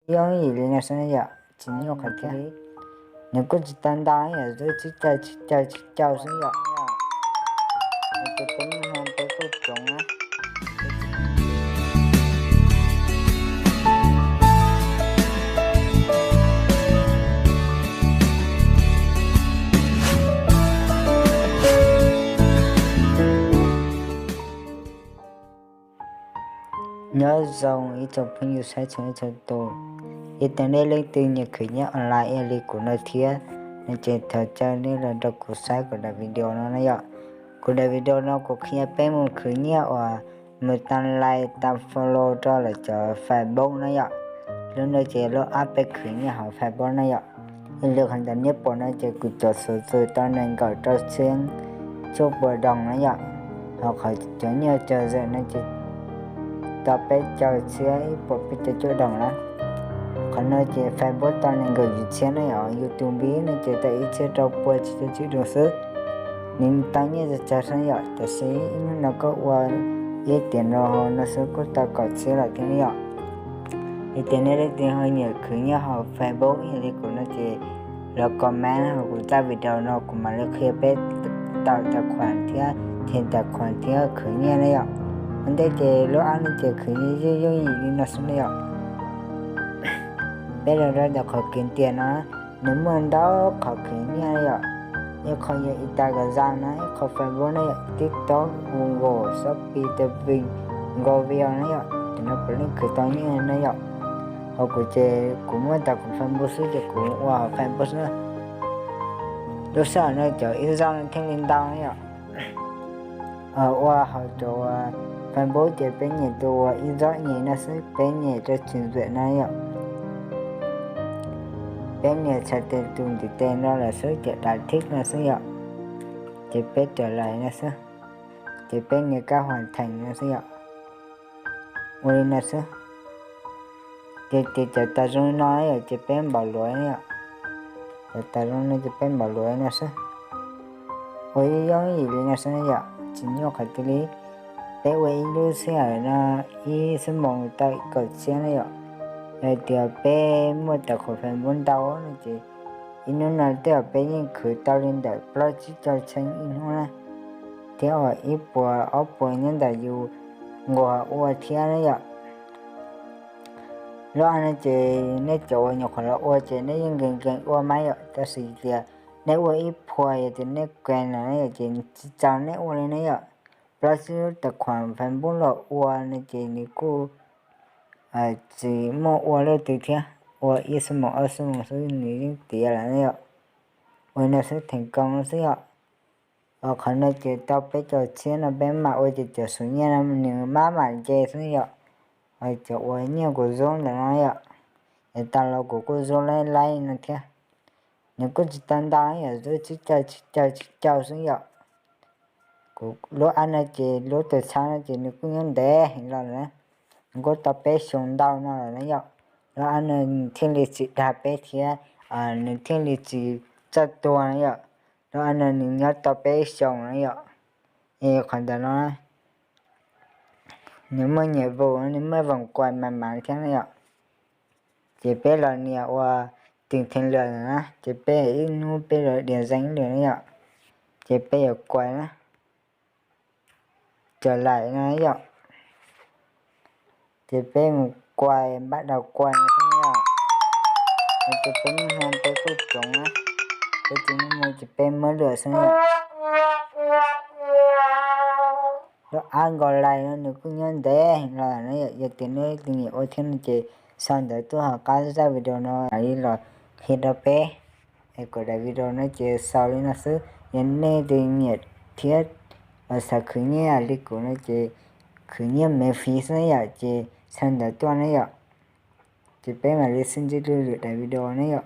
Yooj yim li no xwb yom, tsis nyuaj qhov thiab. Nws kuj tsis tau ntau yom, twb tsib caug tsib caug tsib caug xwb yom. Ces peb nyiaj ho peb kuj tsoov na. Nyob zoo ib tsoom phooj ywg saib txhua leej txhua tus, yog tias nej leej twg nyiam khwv nyiaj online ib yam li kuv no thiab no ces thov caw nej los nrog kuv saib kuv daim video no na yom. Kuv daim video no kuv qhia peb mus khwv nyiaj uas mus tau like tau follow rau lawv cov Facebook na yom. Lub no ces lub app peb khwv nyiaj hauv Facebook na yom. Ib li qhov ntawm nej pom no ces kuv cov xov txwm tau nees nkaum rau txhiab cuaj puas doos na yom. Ho qhov cov nyiaj cog zawm no ces tau peb caug txhiab ib puas peb caug cuaj doos na. Qhov no ces Facebook tau nees nkaum yim txhiab na yom, YouTube no ces tau ib txhiab rau puas tsib caug tsib doos xwb. Nws tau nyiaj tsawg tsawg xwb yom, tiam sis ib hnub no koj ua ib tiam no no xwb kuj tau kaum txhiab lawm thiab yom. Yog tias nej leej twg ho nyiam khwv nyiaj hauv Facebook ib yam li kuv no ces los comment hauv kuv zaj video no kuv mam li qhia peb tawm tais khuam thiab them tais khuam thiab khwv nyiaj na yom. Ua ntej ces lub app no ces khwv nyiaj yooj yooj yim li no xwb na yom. Peb los rau ntawm qhov khwv tias no, nws muaj ntau qhov khwv nyiaj na yom. Ib qho yog Instagram na, ib qho Facebook na yom, TikTok, Google, Shopee, Temu, Go View na yom, ces no puav leej khwv tau nyiaj na yom. Ho kuv ces kuv muaj tais khuam Facebook xwb ces kuv ua hauv Facebook xwb. Lub sij hawm no cov ib zaug no thiaj li ntau na yom. Ua hauv cov Facebook ces peb nyem tus uas ib zaug nyem no xwb, peb nyem rau tsis ntxuam no yom. Peb nias txhais tes tus ntiv tes no lawm xwb ces dav thib no xwb yom. Ces peb raws lais no xwb. Ces peb nias kab huam theem no xwb yom. Ua li no xwb. Ces, ces cov tas zoo no yom ces peb npaum luav yom. Cov tas zoo no ces peb npaum luav no xwb. Ua yooj yim li no xwb yom, tsis nyuaj qhov twg li. Peb ua ib lub sij hawm no ib xuab moos tau kaum txhiab na yom. Yog tias peb muaj tais khuam Facebook ntau no ces ib hnub no tej zaum peb yeej khwv tau li ntawm plaub tsib caug txhiab ib hnub na. Thiab ua ib puas ob puas nyob ntawm yus nquag ua thiab na yom. Lub app no ces nej cov uas nyuam qhuav los ua ces nej yeej nkees nkees ua mas yom, tab sis tias nej ua ib phua yog tias nej nkees lawm na yom ces tsis txaus nej ua li na yom. Plaub tsib lub tais khuam Facebook los ua no ces nws kuj tsis muaj ua leej twg thiab, ua ib xuab moos ob xuab moos xwb nws yeej tiav lawm na yom. Ua no xwb theem koo xwb yom. Qhov no ces tau peb caug txhiab no peb mam ua ces cov xus nyiaj no nws maj mam nce xwb yom. Cov uas nyiaj kuv zuab ntawm no yom, es tas los kuv kuj zuab laib laib no thiab. Nws kuj tsis tau ntau yom, zuab tsib caug tsib caug tsib caug xwb yom. Kuv lub app no ces lub tus txhab no ces nws kuj nyob ntev heev los lawm na, nws kuj tau peb xyoo ntau no lawm na yom. Lub app no thiaj li tsis dag peb thiab, nws thiaj li tsis txawj tuag na yom. Lub app no nws nyob tau peb xyoo na yom. Es qhov ntawm no nws muaj nyiam vus, nws muaj voos kuas mas mas thiab na yom. Ces peb los nias ua tus theej lwm na, ces peb ib hnub peb los diam zeeg ib lwm na yom. Ces peb yuav kuas na, raws lais no yom. Ces peb mus kuas, npaj dau kuas no xwb yom. Ces peb mus peb kuj tsoov na, peb tsis mus ces peb muab lwm xwb yom. Lub app Go Live no nws kuj nyob ntev heev los na yom. Yog tias nej leej twg nyiam ua thiab no ces sau ntawv tuaj hauv qab zaj video no mam li los qhia rau peb. Es kuv daim video no ces xaus li no xwb, yog nej leej twg nyiam thiab xav khwv nyiaj li kuv no ces khwv nyiaj miv fiv xwb yom, ces sau ntawv tuaj na yom. Ces peb mam li sib ntsib dua lwm daim video na yom.